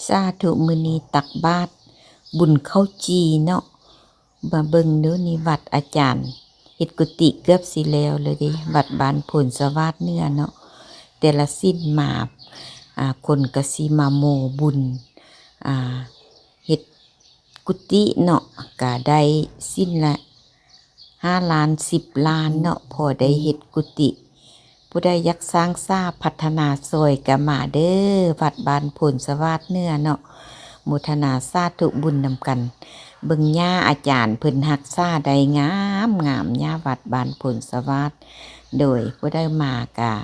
ສາທຸ ມື້ນີ້ຕັກບາດບຸນເຂົ້າຈີ່ເນາະ. ມາເບິ່ງເດີນີ້ ວັດອາຈານເຮັດກຸຕິເກືອບຊິແລ້ວແລ້ວເດ້ ວັດບ້ານໂພນສະຫວາດເໜືອເນາະ. ແຕ່ລະສິນມາ ອາ ຄົນກະຊິມາໂມບຸນ ອາ ເຮັດກຸຕິເນາະ ກະໄດ້ສິນລະຫ້າລ້ານ ສິບລ້ານເນາະ ພໍໄດ້ເຮັດກຸຕິ. ຜູ້ໃດຢາກສ້າງສາພັດທະນາຊ່ອຍກະມາເດີ ວັດບ້ານໂພນສະຫວາດເໜືອເນາະ. ໂມທະນາສາທຸບຸນນຳກັນ. ເບິ່ງຫຍ້າອາຈານເພິ່ນຮັກສາໄດ້ງາມໆ ຫຍ້າວັດບ້ານໂພນສະຫວາດ. ໂດຍ ຜູ້ໃດມາກະ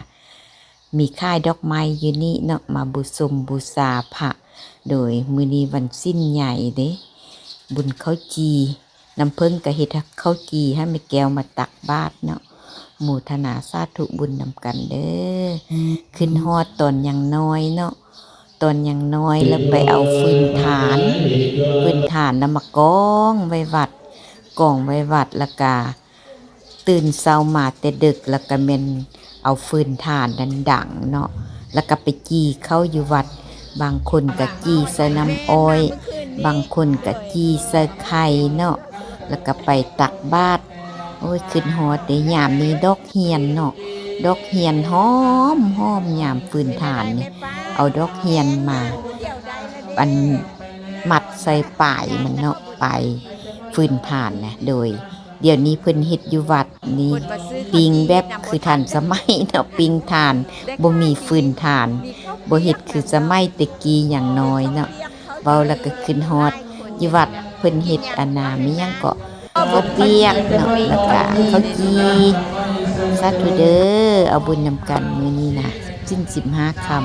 ມີຂາຍດອກໄມ້ຢູ່ນີ້ເນາະ ມາບູຊົມບູຊາພະ. ໂດຍ ມື້ນີ້ວັນສິນໃຫຍ່ເດ້ ບຸນເຂົ້າຈີ່. ນ້ຳເຜິ້ງກະເຮັດເຂົ້າຈີ່ໃຫ້ແມ່ແກ້ວມາຕັກບາດເນາະ. ໂມທະນາສາທຸບຸນນຳກັນເດີ. ຄຶດຮອດຕອນຍັງນ້ອຍເນາະ ຕອນຍັງນ້ອຍແລ້ວໄປເອົາຟືນຖ່ານ ຟືນຖ່ານນຳມາກອງໄວ້ວັດ ກອງໄວ້ວັດ ແລ້ວກະຕື່ນເຊົ້າມາແຕ່ເດິກ ແລ້ວກະແມ່ນ ເອົາຟືນຖ່ານນັ້ນດັງເນາະ ແລ້ວກະໄປຈີ່ເຂົ້າຢູ່ວັດ. ບາງຄົນກະຈີ່ໃສ່ນ້ຳອ້ອຍ ບາງຄົນກະຈີ່ໃສ່ໄຂ່ເນາະ ແລ້ວກະໄປຕັກບາດ. ໂອ້ຍ ຄຶດຮອດເດ້ ຍາມນີ້ດອກຮຽນເນາະ ດອກຮຽນຫອມໆ ຍາມຟືນຖ່ານນີ້ ເອົາດອກຮຽນມາ ອັນ ມັດໃສ່ປາຍມັນເນາະ ປາຍຟືນຖ່ານນະ. ໂດຍ ດຽວນີ້ເພິ່ນເຮັດຢູ່ວັດນີ້ ປີ້ງແບບຄືທັນສະໄໝເນາະ ປີ້ງຖ່ານ ບໍ່ມີຟືນຖ່ານ ບໍ່ເຮັດຄືສະໄໝແຕ່ກີ້ຫຍັງນ້ອຍເນາະ. ເວົ້າແລ້ວກະຄຶດຮອດ ຢູ່ວັດເພິ່ນເຮັດອັນນາ ມີຫຍັງເກາະ ເຂົ້າປຽກເນາະ ແລ້ວກະເຂົ້າຈີ່. ສາທຸເດີ ເອົາບຸນນຳກັນມື້ນີ້ນະ ສິນສິບຫ້າຄ່ຳ.